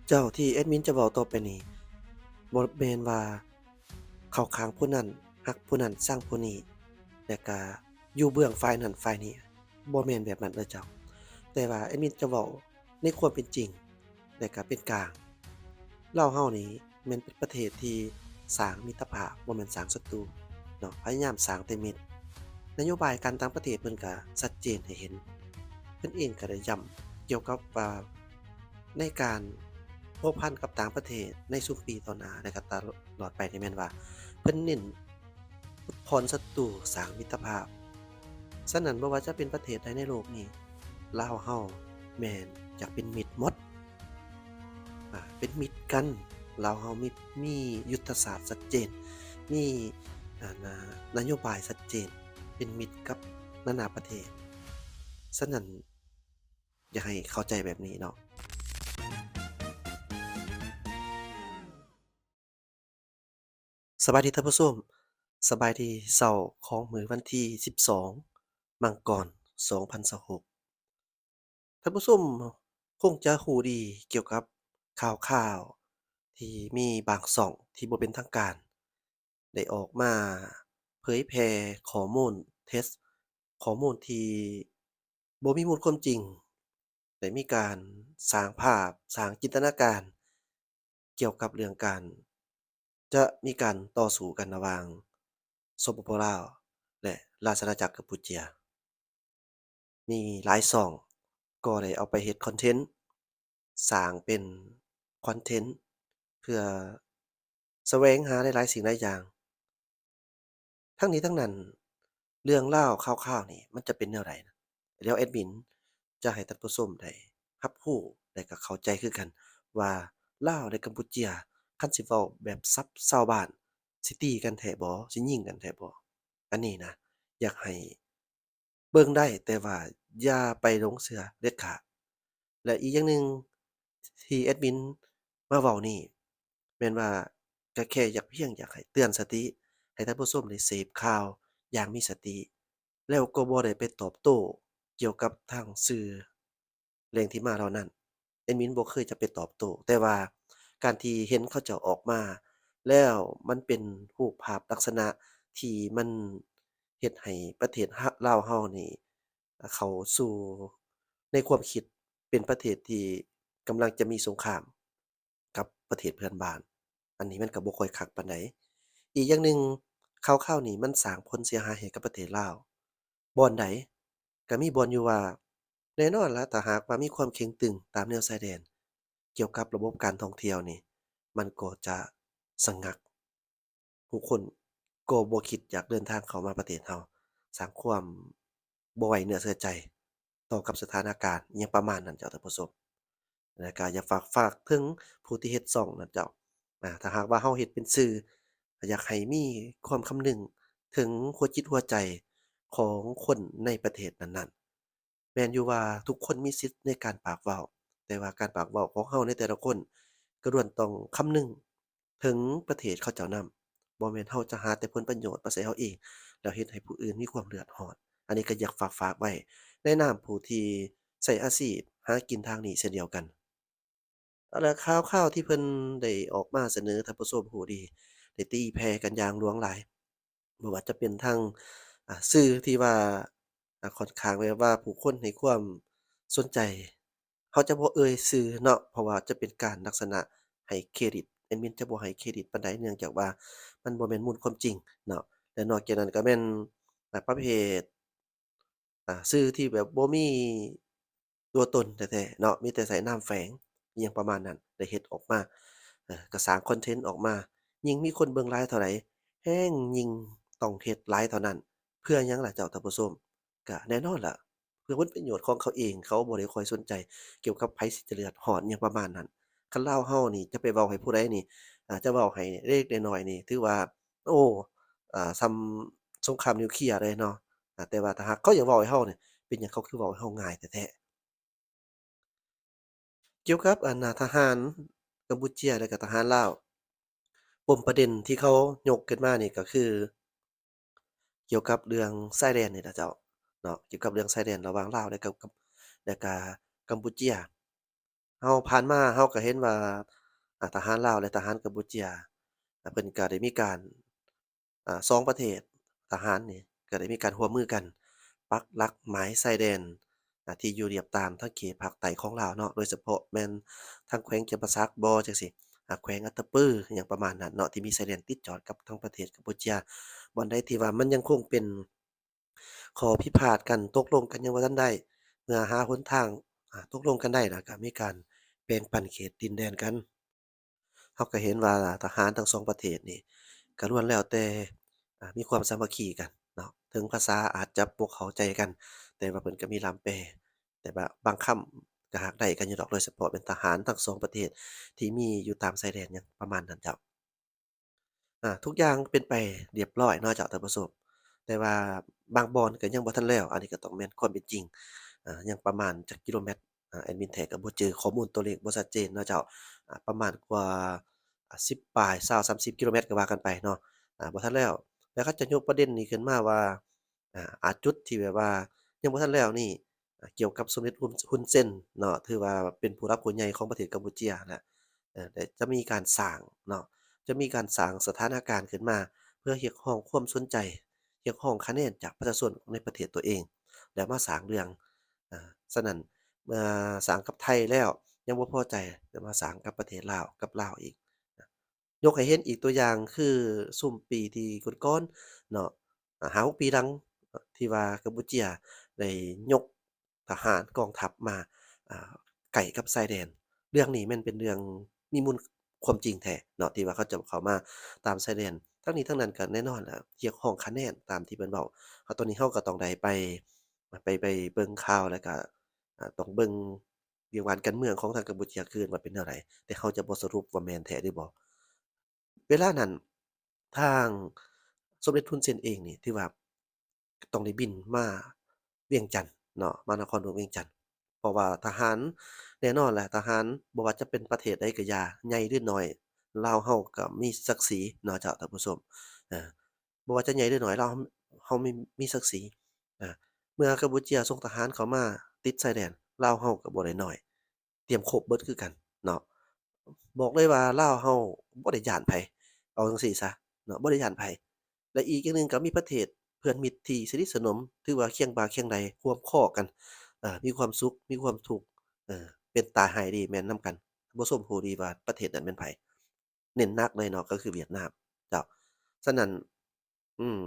ເຈົ້າ ທີ່ແອດມິນຈະເວົ້າຕໍ່ໄປນີ້ ບໍ່ແມ່ນວ່າເຂົ້າຂ້າງຜູ້ນັ້ນ ຮັກຜູ້ນັ້ນ ຊັງຜູ້ນີ້ ແລະກະຢູ່ເບື້ອງຝ່າຍນັ້ນຝ່າຍນີ້ ບໍ່ແມ່ນແບບນັ້ນເດີເຈົ້າ. ແຕ່ວ່າແອດມິນຈະເວົ້າໃນຄວາມເປັນຈິງ ແລະກະເປັນກາງ. ລາວເຮົານີ້ແມ່ນເປັນປະເທດທີ່ສ້າງມິດຕະພາບ ບໍ່ແມ່ນສ້າງສັດຕູເນາະ, ພະຍາຍາມສ້າງແຕ່ມິດ. ນະໂຍບາຍການຕ່າງປະເທດເພິ່ນກະຊັດເຈນໃຫ້ເຫັນ, ເພິ່ນເອງກະໄດ້ຢ້ຳກ່ຽວກັບວ່າ ໃນການພົວພັນກັບຕ່າງປະເທດໃນຊຸມປີຕໍ່ໜ້າ ແລະກະຕະຫຼອດໄປນີ້ແມ່ນວ່າ ເພິ່ນເນັ້ນ ຜ່ອນສັດຕູ ສ້າງມິດຕະພາບ. ສະນັ້ນ ບໍ່ວ່າຈະເປັນປະເທດໃດໃນໂລກນີ້ ລາວເຮົາແມ່ນຢາກເປັນມິດໝົດ, ອາ ເປັນມິດກັນ. ລາວເຮົາມີ ມີຍຸດທະສາດຊັດເຈນ, ມີ ອາ ນະ ນະໂຍບາຍຊັດເຈນ, ເປັນມິດກັບນານາປະເທດ. ສະນັ້ນ ຢາກໃຫ້ເຂົ້າໃຈແບບນີ້ເນາະ. ສະບາຍດີທ່ານຜູ້ຊົມ, ສະບາຍດີເຊົ້າຂອງມື້ວັນທີສິບສອງ ມັງກອນ ສອງພັນຊາວຫົກ. ທ່ານຜູ້ຊົມຄົງຈະຮູ້ດີກ່ຽວກັບຂ່າວໆ ທີ່ມີບາງຊ່ອງທີ່ບໍ່ເປັນທາງການ ໄດ້ອອກມາເຜີຍແຜ່ຂໍ້ມູນເທັດ, ຂໍ້ມູນທີ່ບໍ່ມີມູນຄວາມຈິງ, ໄດ້ມີການສ້າງພາບ, ສ້າງຈິນຕະນາການ ກ່ຽວກັບເລື່ອງການ ຈະມີການຕໍ່ສູ້ກັນລະຫວ່າງ ສປປ ລາວ ແລະ ລາຊະອານາຈັກກຳປູເຈຍ. ມີຫຼາຍຊ່ອງກໍໄດ້ເອົາໄປເຮັດຄອນເທັນ, ສ້າງເປັນຄອນເທັນ ເພື່ອສະແຫວງຫາຫຼາຍໆສິ່ງຫຼາຍຢ່າງ. ທັງນີ້ທັງນັ້ນ ເລື່ອງລາວຂ່າວໆນີ້ມັນຈະເປັນແນວໃດນະ? ແລ້ວແອດມິນຈະໃຫ້ທ່ານຜູ້ຊົມໄດ້ຮັບຮູ້ ແລະກະເຂົ້າໃຈຄືກັນວ່າ ລາວ ແລະ ກຳປູເຈຍ ຄັນຊິເວົ້າແບບສັບຊາວບ້ານ ຊິຕີກັນແທ້ບໍ່? ຊິຍິງກັນແທ້ບໍ່? ອັນນີ້ນະ ຢາກໃຫ້ເບິ່ງໄດ້ ແຕ່ວ່າຢ່າໄປຫຼົງເຊື່ອເດັດຂາດ. ແລະ ອີກຢ່າງໜຶ່ງທີ່ແອດມິນມາເວົ້ານີ້ ແມ່ນວ່າກະແຄ່ຢາກ ພຽງຢາກໃຫ້ເຕືອນສະຕິ ໃຫ້ທ່ານຜູ້ຊົມໄດ້ເສບຂ່າວຢ່າງມີສະຕິ ແລ້ວກໍບໍ່ໄດ້ໄປຕອບໂຕ້ກ່ຽວກັບທາງສື່ແຫຼ່ງທີ່ມາເຫຼົ່ານັ້ນ. ແອດມິນບໍ່ເຄີຍຈະໄປຕອບໂຕ້, ແຕ່ວ່າການທີ່ເຫັນເຂົາເຈົ້າອອກມາແລ້ວ ມັນເປັນຮູບພາບລັກສະນະທີ່ມັນເຮັດໃຫ້ປະເທດ ລາວເຮົານີ້ ເຂົ້າສູ່ໃນຄວາມຄິດເປັນປະເທດທີ່ກຳລັງຈະມີສົງຄາມກັບປະເທດເພື່ອນບ້ານ. ອັນນີ້ມັນກໍບໍ່ຄ່ອຍຄັກປານໃດ. ອີກຢ່າງໜຶ່ງ ຂ່າວໆນີ້ມັນສ້າງຜົນເສຍຫາຍໃຫ້ກັບປະເທດລາວ. ບ່ອນໃດ? ກໍມີບ່ອນຢູ່ວ່າ ແນ່ນອນລະ ຖ້າຫາກວ່າມີຄວາມເຄັ່ງຕຶງຕາມແນວຊາຍແດນ ກ່ຽວກັບລະບົບການທ່ອງທ່ຽວນີ້ ມັນກໍຈະສະຫງັກ. ຜູ້ຄົນກໍບໍ່ຄິດຢາກເດີນທາງເຂົ້າມາປະເທດເຮົາ, ສ້າງຄວາມບໍ່ໄວ້ເນື້ອເຊື່ອໃຈຕໍ່ກັບສະຖານະການ ອີ່ຫຍັງປະມານນັ້ນເຈົ້າ ທ່ານຜູ້ຊົມ. ແລະກະຢາກຝາກ ຝາກເຖິງຜູ້ທີ່ເຮັດຊ່ອງນັ້ນເຈົ້າ, ອາ ຖ້າຫາກວ່າເຮົາເຮັດເປັນສື່ ກໍຢາກໃຫ້ມີຄວາມຄຳນຶງເຖິງຫົວຈິດຫົວໃຈຂອງຄົນໃນປະເທດນັ້ນໆ. ແມ່ນຢູ່ວ່າທຸກຄົນມີສິດໃນການປາກເວົ້າ, ແຕ່ວ່າການປາກເວົ້າຂອງເຮົາໃນແຕ່ລະຄົນ ກໍລ້ວນຕ້ອງຄຳນຶງເຖິງປະເທດເຂົາເຈົ້ານຳ. ບໍ່ແມ່ນເຮົາຈະຫາແຕ່ຜົນປະໂຫຍດມາໃສ່ເຮົາເອງ ແລ້ວເຮັດໃຫ້ຜູ້ອື່ນມີຄວາມເດືອດຮ້ອນ. ອັນນີ້ກໍຢາກຝາກ ຝາກໄວ້ໃນນາມຜູ້ທີ່ໃຊ້ອາຊີບຫາກິນທາງນີ້ເຊັ່ນດຽວກັນ. ແລະ ຂ່າວໆທີ່ເພິ່ນໄດ້ອອກມາສະເໜີ ທ່ານຜູ້ຊົມຮູ້ດີ ໄດ້ຕີແຜ່ກັນຢ່າງຫຼວງຫຼາຍ. ບໍ່ວ່າຈະເປັນທາງ ອາ ສື່ທີ່ວ່າ ອາ ຂ້ອນຂ້າງແບບວ່າຜູ້ຄົນໃຫ້ຄວາມສົນໃຈ, ເຮົາຈະບໍ່ເອີ່ຍຊື່ເນາະ ເພາະວ່າຈະເປັນການລັກສະນະໃຫ້ເຄຣດິດ, ແອດມິນຈະບໍ່ໃຫ້ເຄຣດິດປານໃດ ເນື່ອງຈາກວ່າມັນບໍ່ແມ່ນມູນຄວາມຈິງເນາະ. ແລະ ນອກຈາກນັ້ນກໍແມ່ນ ອາ ປະເພດ ອາ ສື່ທີ່ແບບບໍ່ມີຕົວຕົນແທ້ໆເນາະ, ມີແຕ່ໃຊ້ນາມແຝງ ອີ່ຫຍັງປະມານນັ້ນ ໄດ້ເຮັດອອກມາ ເອີ ກະສ້າງຄອນເທັນອອກມາ. ຍິ່ງມີຄົນເບິ່ງຫຼາຍເທົ່າໃດ ແຮ່ງຍິ່ງຕ້ອງເຮັດຫຼາຍເທົ່ານັ້ນ. ເພື່ອຫຍັງລະເຈົ້າ ທ່ານຜູ້ຊົມ? ກະແນ່ນອນລະ ເພື່ອຜົນປະໂຫຍດຂອງເຂົາເອງ, ເຂົາບໍ່ໄດ້ຄ່ອຍສົນໃຈກ່ຽວກັບໃຜຊິຈະເດືອດຮ້ອນ ອີ່ຫຍັງປະມານນັ້ນ. ຄັນລາວເຮົານີ້ຈະໄປເວົ້າໃຫ້ຜູ້ໃດນີ້ ອາ ຈະເວົ້າໃຫ້ເລັກໆນ້ອຍໆນີ້ ຖືວ່າ ໂອ້ ອາ ສ່ຳສົງຄາມນິວເຄລຍເລີຍເນາະ. ອາ ແຕ່ວ່າຖ້າຫາກເຂົາຢາກເວົ້າໃຫ້ເຮົານີ້ ເປັນຫຍັງເຂົາຄືເວົ້າໃຫ້ເຮົາງ່າຍແທ້ໆ? ກ່ຽວກັບ ອັນ ອາ ທະຫານກຳປູເຈຍ ແລະກະທະຫານລາວ, ປົມປະເດັນທີ່ເຂົາຍົກຂຶ້ນມານີ້ກໍຄື ກ່ຽວກັບເລື່ອງຊາຍແດນນີ້ລະເຈົ້າເນາະ, ກ່ຽວກັບເລື່ອງຊາຍແດນລະຫວ່າງລາວ ແລະກະ ກັບ ແລະກະກຳປູເຈຍ. ເຮົາ ຜ່ານມາເຮົາກໍເຫັນວ່າ ອາ ທະຫານລາວ ແລະ ທະຫານກຳປູເຈຍ ອາ ເພິ່ນກໍໄດ້ມີການ ອາ ສອງປະເທດ ທະຫານນີ້ກໍໄດ້ມີການຮ່ວມມືກັນ ປັກຫຼັກໝາຍຊາຍແດນ ອາ ທີ່ຢູ່ລຽບຕາມທາງເຂດພາກໃຕ້ຂອງລາວເນາະ, ໂດຍສະເພາະແມ່ນທາງແຂວງຈຳປາສັກບໍ ຈັ່ງຊີ້ ອາ ແຂວງອັດຕະປື ຫຍັງປະມານນັ້ນເນາະ ທີ່ມີຊາຍແດນຕິດຈອດກັບທາງປະເທດກຳປູເຈຍ. ບ່ອນໃດທີ່ວ່າມັນຍັງຄົງເປັນ ຂໍ້ພິພາດກັນ ຕົກລົງກັນຍັງບໍ່ທັນໄດ້ ເມື່ອຫາຫົນທາງ ອາ ຕົກລົງກັນໄດ້ແລ້ວ ກໍມີການແບ່ງປັນເຂດດິນແດນກັນ. ເຮົາກໍເຫັນວ່າທະຫານທັງສອງປະເທດນີ້ ກໍລ້ວນແລ້ວແຕ່ ອາ ມີຄວາມສາມັກຄີກັນເນາະ, ເຖິງພາສາອາດຈະບໍ່ເຂົ້າໃຈກັນ ແຕ່ວ່າເພິ່ນກໍມີລ່າມແປ, ແຕ່ວ່າບາງຄຳກໍຫາກໄດ້ກັນຢູ່ດອກ, ໂດຍສະເພາະແມ່ນທະຫານທັງສອງປະເທດທີ່ມີຢູ່ຕາມຊາຍແດນຫຍັງປະມານນັ້ນເຈົ້າ. ອາ ທຸກຢ່າງເປັນໄປລຽບລ້ອຍເນາະເຈົ້າທ່ານຜູ້ຊົມ, ແຕ່ວ່າບາງບ່ອນກໍຍັງບໍ່ທັນແລ້ວ, ອັນນີ້ກໍຕ້ອງແມ່ນຄວາມເປັນຈິງ. ອາ ຍັງປະມານຈັກກິໂລແມັດ ອາ ແອດມິນແທ້ກໍບໍ່ຈື່ຂໍ້ມູນຕົວເລກບໍ່ຊັດເຈນເນາະເຈົ້າ. ອາ ປະມານກວ່າ ອາ ສິບປາຍ ຊາວ ສາມສິບກິໂລແມັດກໍວ່າກັນໄປເນາະ. ອາ ບໍ່ທັນແລ້ວ ແລ້ວເຂົາຈະຍົກປະເດັນນີ້ຂຶ້ນມາວ່າ ອາ ອາ ຈຸດທີ່ແບບວ່າຍັງບໍ່ທັນແລ້ວນີ້ ອາ ກ່ຽວກັບສົມເດັດ ຮຸນ ຮຸນເຊັນເນາະ, ຖືວ່າເປັນຜູ້ຫຼັກຜູ້ໃຫຍ່ຂອງປະເທດກຳປູເຈຍແຫຼະ, ເອີ ແລະ ຈະມີການສ້າງເນາະ ຈະມີການສ້າງສະຖານະການຂຶ້ນມາ ເພື່ອຮຽກຮ້ອງຄວາມສົນໃຈ, ຮຽກຮ້ອງຄະແນນຈາກປະຊາຊົນໃນປະເທດຕົວເອງ ແລ້ວມາສ້າງເລື່ອງ. ອາ ສະນັ້ນ ເມື່ອສ້າງກັບໄທແລ້ວ ຍັງບໍ່ພໍໃຈ ແລ້ວມາສ້າງກັບປະເທດລາວ ກັບລາວອີກ. ຍົກໃຫ້ເຫັນອີກຕົວຢ່າງຄືຊຸມປີທີ່ກ່ອນໆເນາະ ອາ ຫ້າຫົກປີຫຼັງ ທີ່ວ່າກຳປູເຈຍໄດ້ຍົກທະຫານກອງທັບມາ ອາ ໃກ້ກັບຊາຍແດນ. ເລື່ອງນີ້ແມ່ນເປັນເລື່ອງມີມູນຄວາມຈິງແທ້ເນາະ ທີ່ວ່າເຂົາເຈົ້າເຂົ້າມາຕາມຊາຍແດນ. ທັງນີ້ທັງນັ້ນກໍແນ່ນອນແຫຼະ ຮຽກຮ້ອງຄະແນນຕາມທີ່ເພິ່ນເວົ້າ. ເຮົາ ຕອນນີ້ເຮົາກໍຕ້ອງໄດ້ໄປ ໄປ ໄປເບິ່ງຂ່າວ ແລ້ວກໍ ອາ ຕ້ອງເບິ່ງວຽກວານການເມືອງຂອງທາງກຳປູເຈຍຄືນວ່າເປັນແນວໃດ, ແຕ່ເຮົາຈະບໍ່ສະຫຼຸບວ່າແມ່ນແທ້ຫຼືບໍ່. ເວລານັ້ນ ທາງສົມເດັດຮຸນເຊັນເອງນີ້ ຖືວ່າຕ້ອງໄດ້ບິນມາວຽງຈັນເນາະ, ມານະຄອນຫຼວງວຽງຈັນ, ເພາະວ່າທະຫານ ແນ່ນອນແຫຼະ ທະຫານບໍ່ວ່າຈະເປັນປະເທດໃດກໍຢ່າ ໃຫຍ່ຫຼືນ້ອຍ ລາວເຮົາກໍມີສັກສີເນາະເຈົ້າທ່ານຜູ້ຊົມ. ເອີ ບໍ່ວ່າຈະໃຫຍ່ຫຼືນ້ອຍ ລາວເຮົາມີ ມີສັກສີ. ອາ ເມື່ອກຳປູເຈຍສົ່ງທະຫານເຂົ້າມາຕິດຊາຍແດນ ລາວເຮົາກໍບໍ່ໄດ້ນ້ອຍ ຕຽມຄົບເບິດຄືກັນເນາະ. ບອກເລີຍວ່າລາວເຮົາບໍ່ໄດ້ຢ້ານໃຜ ເອົາຈັ່ງຊີ້ຊະເນາະ ບໍ່ໄດ້ຢ້ານໃຜ. ແລະ ອີກຢ່າງໜຶ່ງກໍມີປະເທດເພື່ອນມິດທີ່ສະໜິດສະໜົມ ຖືວ່າຄຽງບ່າຄຽງໄດ້ຮ່ວມຄໍກັນ ເອີ ມີຄວາມສຸກ ມີຄວາມທຸກ ເອີ ເປັນຕາຮ້າຍດີແມ່ນນຳກັນ. ທ່ານຜູ້ຊົມຮູ້ດີວ່າປະເທດນັ້ນແມ່ນໃຜ? ເນັ້ນໜັກເລີຍເນາະ ກໍຄືຫວຽດນາມເຈົ້າ. ສະນັ້ນ ອືມ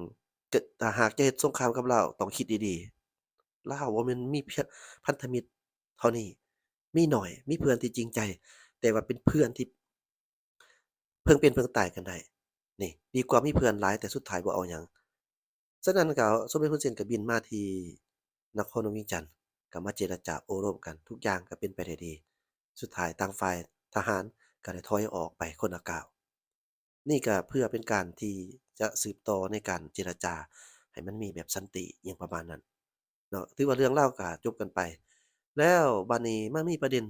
ກະ ຖ້າຫາກຈະເຮັດສົງຄາມກັບລາວ ຕ້ອງຄິດດີໆ. ລາວບໍ່ແມ່ນມີພຽງພັນທະມິດເທົ່ານີ້, ມີໜ້ອຍ ມີເພື່ອນທີ່ຈິງໃຈ ແຕ່ວ່າເປັນເພື່ອນທີ່ເພິ່ງເປັນເພິ່ງຕາຍກັນໄດ້. ນີ້ ດີກວ່າມີເພື່ອນຫຼາຍ ແຕ່ສຸດທ້າຍບໍ່ເອົາຫຍັງ. ສະນັ້ນກໍສົມເດັດຮຸນເຊັນກໍບິນມາທີ່ນະຄອນຫຼວງວຽງຈັນ ກໍມາເຈລະຈາໂອ້ລົມກັນ, ທຸກຢ່າງກໍເປັນໄປໄດ້ດີ. ສຸດທ້າຍຕ່າງຝ່າຍທະຫານກໍໄດ້ຖອຍອອກໄປຄົນລະກ້າວ. ນີ້ກໍເພື່ອເປັນການທີ່ຈະສືບຕໍ່ໃນການເຈລະຈາໃຫ້ມັນມີແບບສັນຕິ ອີ່ຫຍັງປະມານນັ້ນເນາະ. ຖືວ່າເລື່ອງລາວກໍຈົບກັນໄປ. ແລ້ວບາດນີ້ມາມີປະເດັນ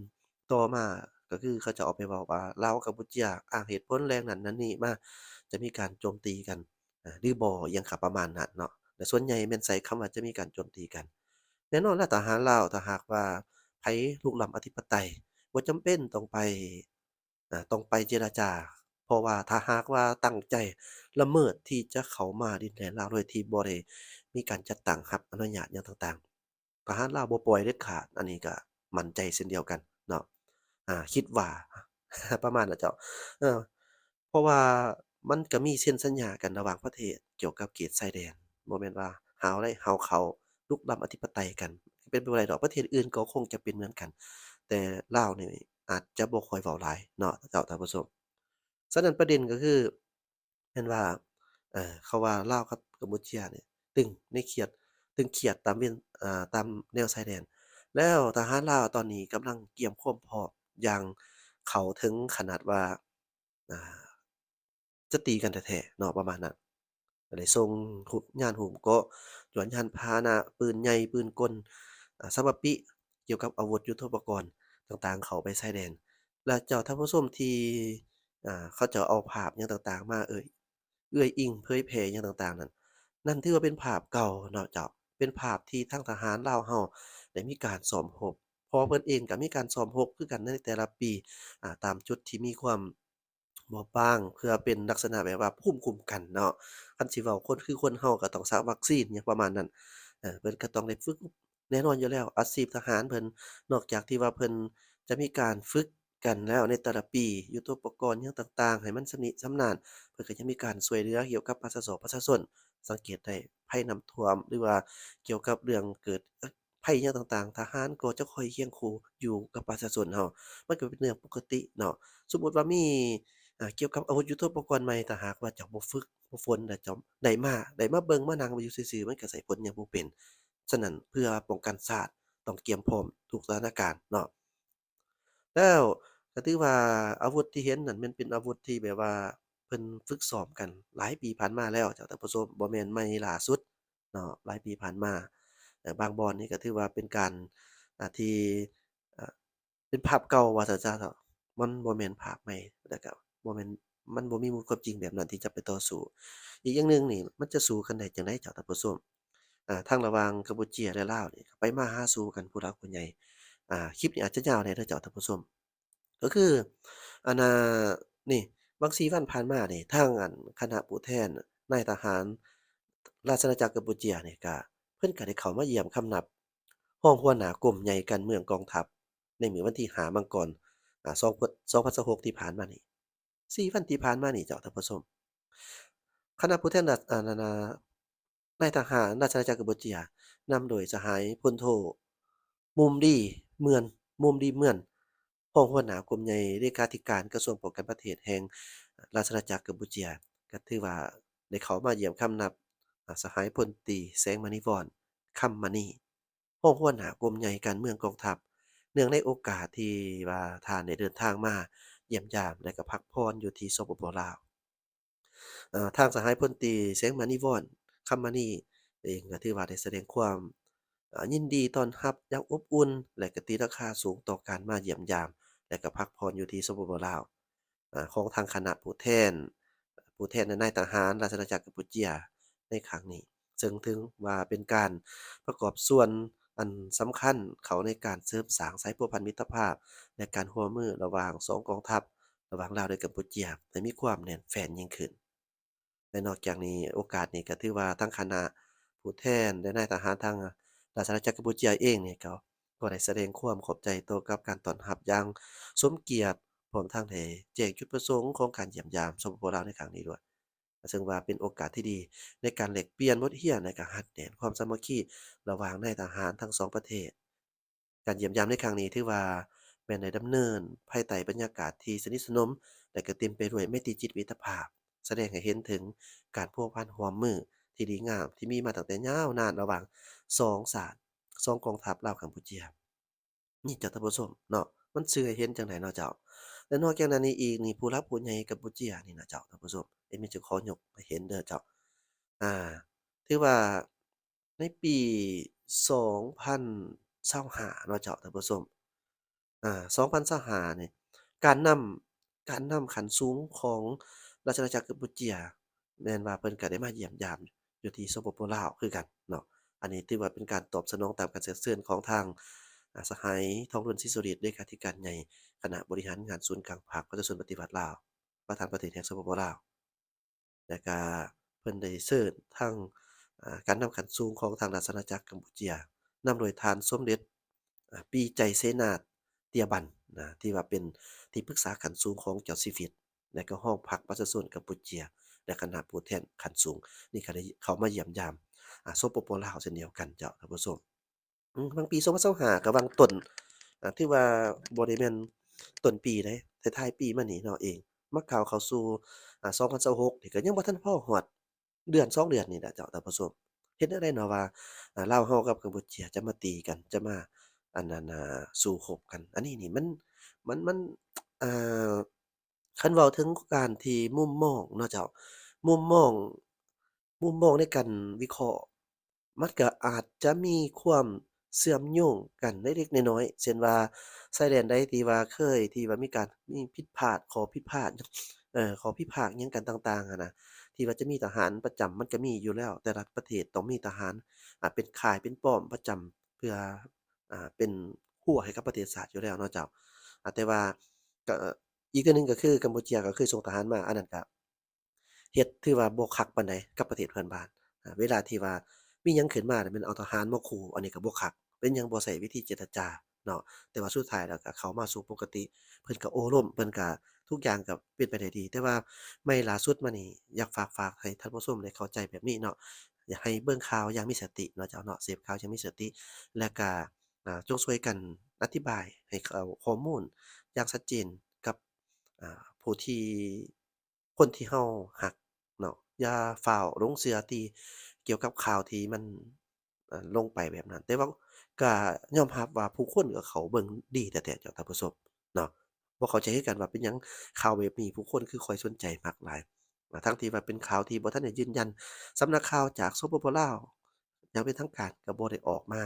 ຕໍ່ມາ ກໍຄືເຂົາເຈົ້າເອົາໄປເວົ້າວ່າ ລາວກັບກຳປູເຈຍອ້າງເຫດຜົນແຫຼ່ງນັ້ນແຫຼ່ງນີ້ມາ ຈະມີການໂຈມຕີກັນ ອາ ຫຼືບໍ່ ອີ່ຫຍັງກໍປະມານນັ້ນເນາະ. ແລະ ສ່ວນໃຫຍ່ແມ່ນໃຊ້ຄຳວ່າຈະມີການໂຈມຕີກັນ. ແນ່ນອນລະ ທະຫານລາວ ຖ້າຫາກວ່າໃຜລຸກລ້ຳອະທິປະໄຕ ບໍ່ຈຳເປັນຕ້ອງໄປ ອາ ຕ້ອງໄປເຈລະຈາ, ເພາະວ່າຖ້າຫາກວ່າຕັ້ງໃຈລະເມີດທີ່ຈະເຂົ້າມາດິນແດນລາວໂດຍທີ່ບໍ່ໄດ້ມີການຈັດຕັ້ງຮັບອະນຸຍາດຫຍັງຕ່າງໆ ທະຫານລາວບໍ່ປ່ອຍເດັດຂາດ, ອັນນີ້ກໍໝັ້ນໃຈເຊັ່ນດຽວກັນເນາະ. ອາ ຄິດວ່າ ປະມານນັ້ນເຈົ້າ. ເອີ ເພາະວ່າມັນກໍມີເຊັນສັນຍາກັນລະຫວ່າງປະເທດກ່ຽວກັບເຂດຊາຍແດນ, ບໍ່ແມ່ນວ່າຫາວໄດ້ຫາວເຂົ້າ ລຸກລ້ຳອະທິປະໄຕກັນ, ເປັນໄປບໍ່ໄດ້ດອກ. ປະເທດອື່ນກໍຄົງຈະເປັນເໝືອນກັນ, ແຕ່ລາວນີ້ອາດຈະບໍ່ຄ່ອຍເວົ້າຫຼາຍເນາະ ເຈົ້າທ່ານຜູ້ຊົມ. ສະນັ້ນປະເດັນກໍຄື ແມ່ນວ່າ ເອີ ເຂົາວ່າລາວກັບກຳປູເຈຍນີ້ຕຶງໃນເຂດ ຕຶງຄຽດຕາມເວນ ເອີ ຕາມແນວຊາຍແດນ, ແລ້ວທະຫານລາວຕອນນີ້ກຳລັງກຽມຄວາມພ້ອມຢ່າງເຂົ້າເຖິງຂະໜາດວ່າ ອ່າ ຈະຕີກັນແທ້ໆເນາະ ປະມານນັ້ນ. ກໍໄດ້ສົ່ງຮຸ ຍານຫຸ້ມເກາະ, ຍວນຍານພາຫະນະ, ປືນໃຫຍ່, ປືນກົນ, ອາ ສຳມະປິ ກ່ຽວກັບອາວຸດຍຸດໂທປະກອນຕ່າງໆ ເຂົ້າໄປຊາຍແດນ. ແລະ ເຈົ້າທ່ານຜູ້ຊົມທີ່ ອາ ເຂົາເຈົ້າເອົາພາບຫຍັງຕ່າງໆມາເອີ່ຍ ເອື້ອຍອີງເຜີຍແຜ່ຫຍັງຕ່າງໆນັ້ນ, ນັ້ນຖືວ່າເປັນພາບເກົ່າເນາະເຈົ້າ, ເປັນພາບທີ່ທາງທະຫານລາວເຮົາໄດ້ມີການຊ້ອມຮົບ ເພາະວ່າເພິ່ນເອງກໍມີການຊ້ອມຮົບຄືກັນໃນແຕ່ລະປີ ອາ ຕາມຈຸດທີ່ມີຄວາມ ບໍ່ບາງ ເພື່ອເປັນລັກສະນະແບບວ່າພູມຄຸ້ມກັນເນາະ. ຄັນຊິເວົ້າຄົນຄືຄົນເຮົາກໍຕ້ອງສັກວັກຊີນຫຍັງປະມານນັ້ນ ເອີ ເພິ່ນກໍຕ້ອງໄດ້ຝຶກ ແນ່ນອນຢູ່ແລ້ວ ອາຊີບທະຫານເພິ່ນ ນອກຈາກທີ່ວ່າເພິ່ນຈະມີການຝຶກກັນແລ້ວໃນແຕ່ລະປີ ຍຸດໂທປະກອນຫຍັງຕ່າງໆ ໃຫ້ມັນຊຳນິຊຳນານ ເພິ່ນກໍຍັງມີການຊ່ວຍເຫຼືອກ່ຽວກັບປະຊາຊອກປະຊາຊົນ. ສັງເກດໄດ້ ໄພນ້ຳຖ້ວມ ຫຼືວ່າກ່ຽວກັບເລື່ອງເກີດ ໄພຫຍັງຕ່າງໆ ທະຫານກໍຈະຄອຍຄຽງຄູ່ຢູ່ກັບປະຊາຊົນເຮົາ ມັນກໍເປັນເລື່ອງປົກກະຕິເນາະ. ສົມມຸດວ່າມີ ອາ ກ່ຽວກັບອາວຸດຍຸດໂທປະກອນໃໝ່ ຖ້າຫາກວ່າເຈົ້າບໍ່ຝຶກ ບໍ່ຝົນ ແລ້ວເຈົ້າໄດ້ມາ ໄດ້ມາເບິ່ງມານັ່ງຢູ່ຊື່ໆ ມັນກໍໃຊ້ຜົນຫຍັງບໍ່ເປັນ. ສະນັ້ນ ເພື່ອປ້ອງກັນຊາດ ຕ້ອງກຽມພ້ອມທຸກສະຖານະການເນາະ. ແລ້ວກໍຖືວ່າອາວຸດທີ່ເຫັນນັ້ນ ແມ່ນເປັນອາວຸດທີ່ແບບວ່າເພິ່ນຝຶກຊ້ອມກັນຫຼາຍປີຜ່ານມາແລ້ວເຈົ້າທ່ານຜູ້ຊົມ ບໍ່ແມ່ນໃໝ່ລ່າສຸດເນາະ ຫຼາຍປີຜ່ານມາ. ເອີ ບາງບ່ອນນີ້ກໍຖືວ່າເປັນການ ອາ ທີ່ ອາ ເປັນພາບເກົ່າວ່າຊັ້ນຊະເນາະ ມັນບໍ່ແມ່ນພາບໃໝ່ ແລ້ວກໍບໍ່ແມ່ນ ມັນບໍ່ມີມູນຄວາມຈິງແບບນັ້ນທີ່ຈະໄປຕໍ່ສູ້. ອີກຢ່າງໜຶ່ງນີ້ ມັນຈະສູ້ກັນໄດ້ຈັ່ງໃດເຈົ້າທ່ານຜູ້ຊົມ? ອາ ທາງລະຫວ່າງກຳປູເຈຍ ແລະ ລາວນີ້ ໄປມາຫາສູ່ກັນຜູ້ຫຼັກຜູ້ໃຫຍ່. ອາ ຄລິບນີ້ອາດຈະຍາວແດ່ເດີເຈົ້າທ່ານຜູ້ຊົມ. ກໍຄື ອັນນ່າ ນີ້ ຫວ່າງສີ່ວັນຜ່ານມານີ້ ທາງ ອັນ ຄະນະຜູ້ແທນນາຍທະຫານລາຊະອານາຈັກກຳປູເຈຍນີ້ ກະ ເພິ່ນກະໄດ້ເຂົ້າມາຢ້ຽມຄຳນັບຮອງຫົວໜ້າກົມໃຫຍ່ການເມືອງກອງທັບ ໃນມື້ວັນທີຫ້າ ມັງກອນ ອາ ສອງພັນຊາວຫົກ ທີ່ຜ່ານມານີ້ ສີ່ວັນທີ່ຜ່ານມານີ້ເຈົ້າທ່ານຜູ້ຊົມ ຄະນະຜູ້ແທນລາຊະອານາ ນາຍທະຫານລາຊະອານາຈັກກຳປູເຈຍ ນຳໂດຍສະຫາຍພົນໂທ ມຸມດີ ເມືອນ ມຸມດີ ເມືອນ ຮອງຫົວໜ້າກົມໃຫຍ່ ເລຂາທິການກະຊວງປ້ອງກັນປະເທດແຫ່ງລາຊະອານາຈັກກຳປູເຈຍ ກໍຖືວ່າໄດ້ເຂົ້າມາຢ້ຽມຄຳນັບ ອາ ສະຫາຍພົນຕີ ແສງມະນີວອນ ຄຳມະນີ ຮອງຫົວໜ້າກົມໃຫຍ່ການເມືອງກອງທັບ ເນື່ອງໃນໂອກາດທີ່ວ່າທ່ານໄດ້ເດີນທາງມາຢ້ຽມຢາມ ແລະ ກໍພັກຜ່ອນຢູ່ທີ່ ສປປ ລາວ. ເອີ ທາງສະຫາຍພົນຕີ ແສງມະນີວອນ ຄຳມະນີ ເອງກໍຖືວ່າໄດ້ສະແດງຄວາມ ເອີ ຍິນດີຕ້ອນຮັບຢ່າງອົບອຸ່ນ ແລະ ກໍຕີລາຄາສູງຕໍ່ການມາຢ້ຽມຢາມ ແລະ ກໍພັກຜ່ອນຢູ່ທີ່ ສປປ ລາວ ເອີ ຂອງທາງຄະນະຜູ້ແທນ ຜູ້ແທນນາຍທະຫານລາຊະອານາຈັກກຳປູເຈຍໃນຄັ້ງນີ້ ເຊິ່ງຖືວ່າເປັນການປະກອບສ່ວນອັນສຳຄັນເຂົ້າໃນການເສີມສ້າງສາຍພົວພັນມິດຕະພາບ ແລະ ການຮ່ວມມືລະຫວ່າງສອງກອງທັບ ລະຫວ່າງລາວ ແລະ ກຳປູເຈຍ ໃຫ້ມີຄວາມແໜ້ນແຟ້ນຍິ່ງຂຶ້ນ. ແລະ ນອກຈາກນີ້ ໂອກາດນີ້ກໍຖືວ່າທາງຄະນະຜູ້ແທນ ແລະ ນາຍທະຫານທາງລາຊະອານາຈັກກຳປູເຈຍເອງນີ້ ກໍ ກໍໄດ້ສະແດງຄວາມຂອບໃຈຕໍ່ກັບການຕ້ອນຮັບຢ່າງສົມກຽດ ພ້ອມທັງໄດ້ແຈ້ງຈຸດປະສົງຂອງການຢ້ຽມຢາມ ສປປ ລາວ ໃນຄັ້ງນີ້ດ້ວຍ ເຊິ່ງວ່າເປັນໂອກາດທີ່ດີໃນການແລກປ່ຽນບົດຮຽນ ແລະ ກໍຮັດແໜ້ນຄວາມສາມັກຄີລະຫວ່າງນາຍທະຫານທັງສອງປະເທດ. ການຢ້ຽມຢາມໃນຄັ້ງນີ້ຖືວ່າແມ່ນໄດ້ດຳເນີນພາຍໃຕ້ບັນຍາກາດທີ່ສະໜິດສະໜົມ ແລະ ກໍເຕັມໄປດ້ວຍໄມຕີຈິດມິດຕະພາບ, ສະແດງໃຫ້ເຫັນເຖິງການພົວພັນຮ່ວມມືທີ່ດີງາມທີ່ມີມາຕັ້ງແຕ່ຍາວນານລະຫວ່າງສອງຊາດ, ສອງກອງທັບລາວກຳປູເຈຍ. ນີ້ເຈົ້າທ່ານຜູ້ຊົມເນາະ, ມັນສື່ໃຫ້ເຫັນຈັ່ງໃດເນາະເຈົ້າ? ແລະນອກຈາກນັ້ນນີ້ອີກນີ້ ຜູ້ຫຼັກຜູ້ໃຫຍ່ກຳປູເຈຍນີ້ນະເຈົ້າທ່ານຜູ້ຊົມ, ເອມິຈະຂໍຍົກໃຫ້ເຫັນເດີເຈົ້າ. ອ່າ ຖືວ່າ ໃນປີສອງພັນຊາວຫ້າເນາະເຈົ້າທ່ານຜູ້ຊົມ, ອາ ສອງພັນຊາວຫ້ານີ້ ການນຳ ການນຳຂັ້ນສູງຂອງລາຊະອານາຈັກກຳປູເຈຍ ແມ່ນວ່າເພິ່ນກໍໄດ້ມາຢ້ຽມຢາມຢູ່ທີ່ ສປປ ລາວ ຄືກັນເນາະ. ອັນນີ້ຖືວ່າເປັນການຕອບສະໜອງຕາມການເຊີນເຊີນຂອງທາງ ອາ ສະຫາຍ ທອງລຸນ ສີສຸລິດ ເລຂາທິການໃຫຍ່ຄະນະບໍລິຫານງານສູນກາງພັກປະຊາຊົນປະຕິວັດລາວ ປະທານປະເທດແຫ່ງ ສປປ ລາວ. ແລະກະເພິ່ນໄດ້ເຊີນທາງ ອາ ການນຳຂັ້ນສູງຂອງທາງລາຊະອານາຈັກກຳປູເຈຍ ນຳໂດຍທ່ານສົມເດັດ ອາ ປີໄຈເສນາເຕຍບັນນະ ທີ່ວ່າເປັນທີ່ປຶກສາຂັ້ນສູງຂອງເຈົ້າຊີວິດ ແລະກະຮອງພັກປະຊາຊົນກຳປູເຈຍ ແລະຄະນະຜູ້ແທນຂັ້ນສູງ ນີ້ກະໄດ້ເຂົ້າມາຢ້ຽມຢາມ ອາ ສປປ ລາວ ເຊັ່ນດຽວກັນເຈົ້າທ່ານຜູ້ຊົມ. ອືມ ບາງປີສອງພັນຊາວຫ້າ ກະຫວ່າງຕົ້ນ ອາ ຖືວ່າບໍ່ໄດ້ແມ່ນຕົ້ນປີໃດ ທ້າຍໆປີມານີ້ເນາະເອງ ມາກ້າວເຂົ້າສູ່ ອາ ສອງພັນຊາວຫົກນີ້ ກະຍັງບໍ່ທັນພໍຮອດເດືອນສອງເດືອນນີ້ແຫຼະເຈົ້າທ່ານຜູ້ຊົມ. ເຮັດແນວໃດເນາະວ່າ ອາ ລາວເຮົາກັບກຳປູເຈຍຈະມາຕີກັນ ຈະມາ ອັນນັ້ນ ສູ້ຮົບກັນ ອັນນີ້ນີ້ມັນ ມັນ ມັນ ເອີ ຄັນເວົ້າເຖິງການທີ່ມຸມມອງເນາະເຈົ້າ ມຸມມອງ ມຸມມອງໃນການວິເຄາະ ມັນກະອາດຈະມີຄວາມເຊື່ອມໂຍງກັນເລັກໆນ້ອຍໆ ເຊັ່ນວ່າ ຊາຍແດນໃດທີ່ວ່າເຄີຍທີ່ວ່າມີການມີຜິດພາດ ຂໍ້ຜິດພາດ ເອີ ຂໍ້ພິພາກຫຍັງກັນຕ່າງໆຫັ້ນນະ ທີ່ວ່າຈະມີທະຫານປະຈຳ ມັນກະມີຢູ່ແລ້ວ ແຕ່ລະປະເທດຕ້ອງມີທະຫານ ອາ ເປັນຄ້າຍເປັນປ້ອມປະຈຳ ເພື່ອ ອາ ເປັນ ຮົວໃຫ້ກັບປະເທດຊາດຢູ່ແລ້ວເນາະເຈົ້າ. ອາ ແຕ່ວ່າກໍ ອີກເທື່ອໜຶ່ງກໍຄືກຳປູເຈຍກໍເຄີຍສົ່ງທະຫານມາ ອັນນັ້ນກໍເຮັດຖືວ່າບໍ່ຄັກປານໃດກັບປະເທດເພື່ອນບ້ານ. ອາ ເວລາທີ່ວ່າມີຫຍັງຂຶ້ນມາ ແມ່ນເອົາທະຫານມາຂູ່ ອັນນີ້ກໍບໍ່ຄັກ. ເປັນຫຍັງບໍ່ໃຊ້ວິທີເຈລະຈາເນາະ? ແຕ່ວ່າສຸດທ້າຍແລ້ວກໍເຂົ້າມາສູ່ປົກກະຕິ ເພິ່ນກໍໂອ້ລົມ ເພິ່ນກໍ ທຸກຢ່າງກໍເປັນໄປໄດ້ດີ. ແຕ່ວ່າໃໝ່ລ່າສຸດມານີ້ ຢາກຝາກ ຝາກໃຫ້ທ່ານຜູ້ຊົມໄດ້ເຂົ້າໃຈແບບນີ້ເນາະ, ຢາກໃຫ້ເບິ່ງຂ່າວຢ່າງມີສະຕິເນາະເຈົ້າເນາະ, ເສບຂ່າວຢ່າງມີສະຕິ ແລະກະ ອາ ຈົ່ງຊ່ວຍກັນອະທິບາຍໃຫ້ເຂົ້າຂໍ້ມູນຢ່າງຊັດເຈນກັບ ອາ ຜູ້ທີ່ ຄົນທີ່ເຮົາຮັກເນາະ. ຢ່າຟ້າວຫຼົງເຊື່ອຕິກ່ຽວກັບຂ່າວທີ່ມັນ ອາ ລົງໄປແບບນັ້ນ. ແຕ່ວ່າກໍຍອມຮັບວ່າຜູ້ຄົນກໍເຂົ້າເບິ່ງດີແທ້ໆ ເຈົ້າທ່ານຜູ້ຊົມເນາະ. ບໍ່ເຂົ້າໃຈຄືກັນວ່າເປັນຫຍັງຂ່າວແບບນີ້ຜູ້ຄົນຄືຄ່ອຍສົນໃຈມັກຫຼາຍ ອາ ທັງທີ່ວ່າເປັນຂ່າວທີ່ບໍ່ທັນໄດ້ຢືນຢັນ. ສຳນັກຂ່າວຈາກ ສປປ ລາວ ຢ່າງເປັນທາງການກໍບໍ່ໄດ້ອອກມາ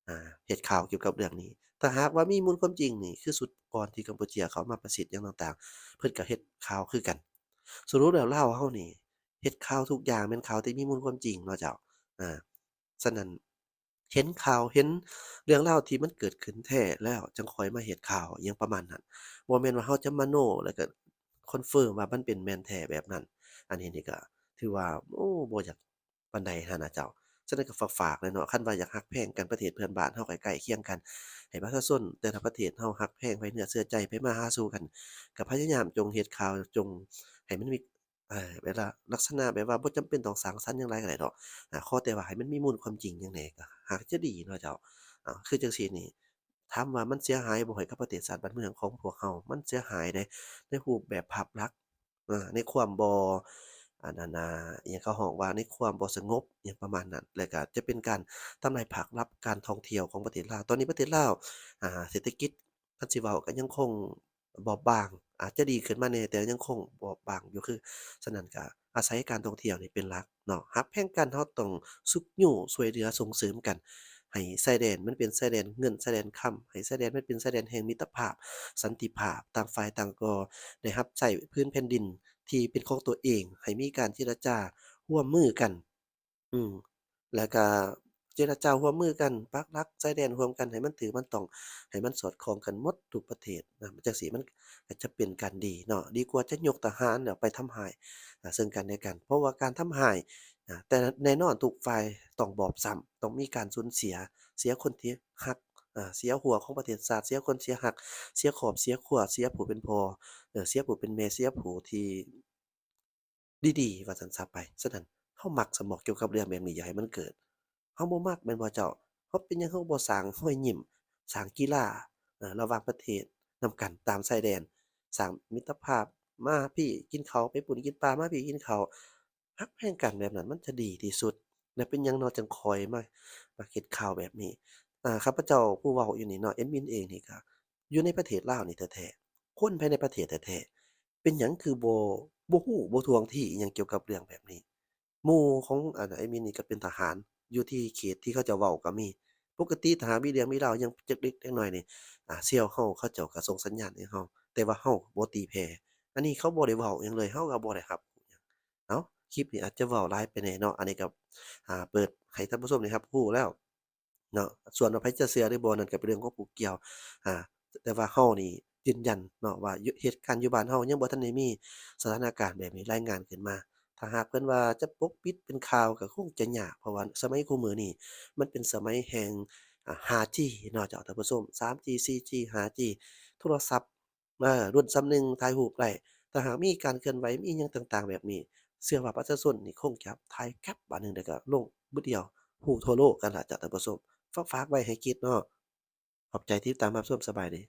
ອາ ເຮັດຂ່າວກ່ຽວກັບເລື່ອງນີ້. ຖ້າຫາກວ່າມີມູນຄວາມຈິງນີ້ ຄືຊຸດກ່ອນທີ່ກຳປູເຈຍເຂົ້າມາປະຊິດຫຍັງຕ່າງໆ ເພິ່ນກໍເຮັດຂ່າວຄືກັນ. ສະຫຼຸບແລ້ວລາວເຮົານີ້ເຮັດຂ່າວທຸກຢ່າງແມ່ນຂ່າວທີ່ມີມູນຄວາມຈິງເນາະເຈົ້າ. ອາ ສະນັ້ນ ເຫັນຂ່າວ ເຫັນເລື່ອງລາວທີ່ມັນເກີດຂຶ້ນແທ້ແລ້ວ ຈັ່ງຄ່ອຍມາເຮັດຂ່າວ ອີ່ຫຍັງປະມານນັ້ນ. ບໍ່ແມ່ນວ່າເຮົາຈະມະໂນ ແລ້ວກໍຄອນເຟີມວ່າມັນເປັນແມ່ນແທ້ແບບນັ້ນ. ອັນນີ້ນີ້ກໍຖືວ່າ ໂອ້ ບໍ່ຢາກປານໃດຫັ້ນນະເຈົ້າ. ສະນັ້ນກໍຝາກໆແຫຼະເນາະ, ຄັນວ່າຢາກຮັກແພງກັນ ປະເທດເພື່ອນບ້ານເຮົາໃກ້ໆຄຽງກັນ ໃຫ້ປະຊາຊົນແຕ່ລະປະເທດເຮົາຮັກແພງ ໄວ້ເນື້ອເຊື່ອໃຈ ໄປມາຫາສູ່ກັນ, ກໍພະຍາຍາມຈົ່ງເຮັດຂ່າວ ຈົ່ງໃຫ້ມັນມີ ເອີ ເວລາລັກສະນະແບບວ່າບໍ່ຈຳເປັນຕ້ອງສ້າງສັນຫຍັງຫຼາຍກໍໄດ້ດອກ. ອາ ຂໍແຕ່ວ່າໃຫ້ມັນມີມູນຄວາມຈິງຫຍັງແດ່ກໍຫາກຈະດີເນາະເຈົ້າ. ອາ ຄືຈັ່ງຊີ້ນີ້ ຖາມວ່າມັນເສຍຫາຍບໍ່ໃຫ້ກັບປະເທດຊາດບ້ານເມືອງຂອງພວກເຮົາ? ມັນເສຍຫາຍເດ້ ໃນຮູບແບບພາບລັກ ອາ ໃນຄວາມບໍ່ ອັນນັ້ນນະ ອີ່ຫຍັງເຂົາຮ້ອງວ່າ ໃນຄວາມບໍ່ສະຫງົບ ອີ່ຫຍັງປະມານນັ້ນ ແລ້ວກໍຈະເປັນການທຳລາຍພາບລັກການທ່ອງທ່ຽວຂອງປະເທດລາວ. ຕອນນີ້ປະເທດລາວ ອາ ເສດຖະກິດ ຄັນຊິເວົ້າກໍຍັງຄົງບອບບາງ, ອາດຈະດີຂຶ້ນມາແດ່ ແຕ່ຍັງຄົງບອບບາງຢູ່. ຄື ສະນັ້ນກໍອາໄສການທ່ອງທ່ຽວນີ້ເປັນຫຼັກເນາະ. ຮັກແພງກັນ ເຮົາຕ້ອງຊຸກຍູ້ຊ່ວຍເຫຼືອສົ່ງເສີມກັນ ໃຫ້ຊາຍແດນມັນເປັນຊາຍແດນເງິນຊາຍແດນຄຳ, ໃຫ້ຊາຍແດນມັນເປັນຊາຍແດນແຫ່ງມິດຕະພາບ, ສັນຕິພາບ, ຕ່າງຝ່າຍຕ່າງກໍໄດ້ຮັບໃຊ້ພື້ນແຜ່ນດິນທີ່ເປັນຂອງຕົວເອງ, ໃຫ້ມີການເຈລະຈາຮ່ວມມືກັນ. ອືມ ແລ້ວກະເຈລະຈາຮ່ວມມືກັນ ປັກຫຼັກຊາຍແດນຮ່ວມກັນໃຫ້ມັນຖືກມັນຕ້ອງ ໃຫ້ມັນສອດຄ່ອງກັນໝົດທຸກປະເທດນະ, ຈັ່ງຊີ້ມັນກະຈະເປັນການດີເນາະ, ດີກວ່າຈະຍົກທະຫານແລ້ວໄປທຳຮ້າຍ ອາ ເຊິ່ງກັນແລະກັນ. ເພາະວ່າການທຳຮ້າຍ ອາ ແຕ່ແນ່ນອນທຸກຝ່າຍຕ້ອງບອບຊ້ຳ, ຕ້ອງມີການສູນເສຍ, ເສຍຄົນທີ່ຮັກ, ອາ ເສຍຮົ້ວຂອງປະເທດຊາດ, ເສຍຄົນເສຍຮັກ, ເສຍຄອບເສຍຄົວ, ເສຍຜູ້ເປັນພໍ່, ເອີ ເສຍຜູ້ເປັນແມ່, ເສຍຜູ້ທີ່ ດີໆ ວ່າຊັ້ນຊະໄປ. ສະນັ້ນ ເຮົາມັກຊະບໍ ກ່ຽວກັບເລື່ອງແບບນີ້ ຢ່າໃຫ້ມັນເກີດ. ເຮົາບໍ່ມັກແມ່ນບໍ່ເຈົ້າ? ເຮົາເປັນຫຍັງເຮົາບໍ່ສ້າງຮອຍຍິ້ມ, ສ້າງກິລາ ເອີ ລະຫວ່າງປະເທດນຳກັນຕາມຊາຍແດນ, ສ້າງມິດຕະພາບ, ມາພີ້ກິນເຂົ້າ, ໄປປຸ້ນກິນປາ, ມາພີ້ກິນເຂົ້າ, ຮັກແພງກັນແບບນັ້ນ ມັນຈະດີທີ່ສຸດ ແລະ ເປັນຫຍັງເນາະ ຈັ່ງຄ່ອຍມາ ມາເຮັດຂ່າວແບບນີ້? ອາ ຂ້າພະເຈົ້າຜູ້ເວົ້າຢູ່ນີ້ເນາະ, ແອດມິນເອງນີ້ກະຢູ່ໃນປະເທດລາວນີ້ແທ້ໆ, ຄົນພາຍໃນປະເທດແທ້ໆ, ເປັນຫຍັງຄືບໍ່ ບໍ່ຮູ້ບໍ່ທ່ວງທີຫຍັງກ່ຽວກັບເລື່ອງແບບນີ້? ໝູ່ຂອງ ອັນ ແອດມິນນີ້ກໍເປັນທະຫານ ຢູ່ທີ່ເຂດທີ່ເຂົາເຈົ້າເວົ້າກໍມີ. ປົກກະຕິຖ້າຫາກມີເລື່ອງມີລາວຫຍັງຈັກເລັກຈັກນ້ອຍນີ້ ອາ ເຊວເຮົາເຂົາເຈົ້າກໍສົ່ງສັນຍານໃຫ້ເຮົາ, ແຕ່ວ່າເຮົາບໍ່ຕີແຜ່. ອັນນີ້ເຂົາບໍ່ໄດ້ເວົ້າຫຍັງເລີຍ, ເຮົາກໍບໍ່ໄດ້ຮັບຮູ້ຫຍັງ. ເອົ້າ ຄລິບນີ້ອາດຈະເວົ້າຫຼາຍໄປແດ່ເນາະ, ອັນນີ້ກໍ ອາ ເປີດໃຫ້ທ່ານຜູ້ຊົມໄດ້ຮັບຮູ້ແລ້ວ ເນາະ. ສ່ວນວ່າໃຜຈະເຊື່ອຫຼືບໍ່ນັ້ນກໍເປັນເລື່ອງຂອງຜູ້ກ່ຽວ. ອາ ແຕ່ວ່າເຮົານີ້ຢືນຢັນເນາະວ່າ ເຫດການຢູ່ບ້ານເຮົາຍັງບໍ່ທັນໄດ້ມີສະຖານະການແບບນີ້ລາຍງານຂຶ້ນມາ. ຖ້າຫາກເພິ່ນວ່າຈະປົກປິດເປັນຂ່າວກໍຄົງຈະຍາກ, ເພາະວ່າສະໄໝຄູ່ມື້ນີ້ມັນເປັນສະໄໝແຫ່ງ ອາ ຫ້າຈີ ເນາະເຈົ້າທ່ານຜູ້ຊົມ, ສາມຈີ ສີ່ຈີ ຫ້າຈີ ໂທລະສັບ ເອີ ລຸ້ນສ່ຳໜຶ່ງຖ່າຍຮູບໄດ້. ຖ້າຫາກມີການເຄື່ອນໄຫວ ມີຫຍັງຕ່າງໆແບບນີ້ ເຊື່ອວ່າປະຊາຊົນນີ້ຄົງຈະຖ່າຍແກັບບາດໜຶ່ງ ແລ້ວກໍລົງບຶດດຽວ ຮູ້ທົ່ວໂລກກັນລະເຈົ້າທ່ານຜູ້ຊົມ. ຝາກ ຝາກໄວ້ໃຫ້ຄິດເນາະ. ຂອບໃຈທີ່ຕິດຕາມຮັບຊົມ. ສະບາຍດີ.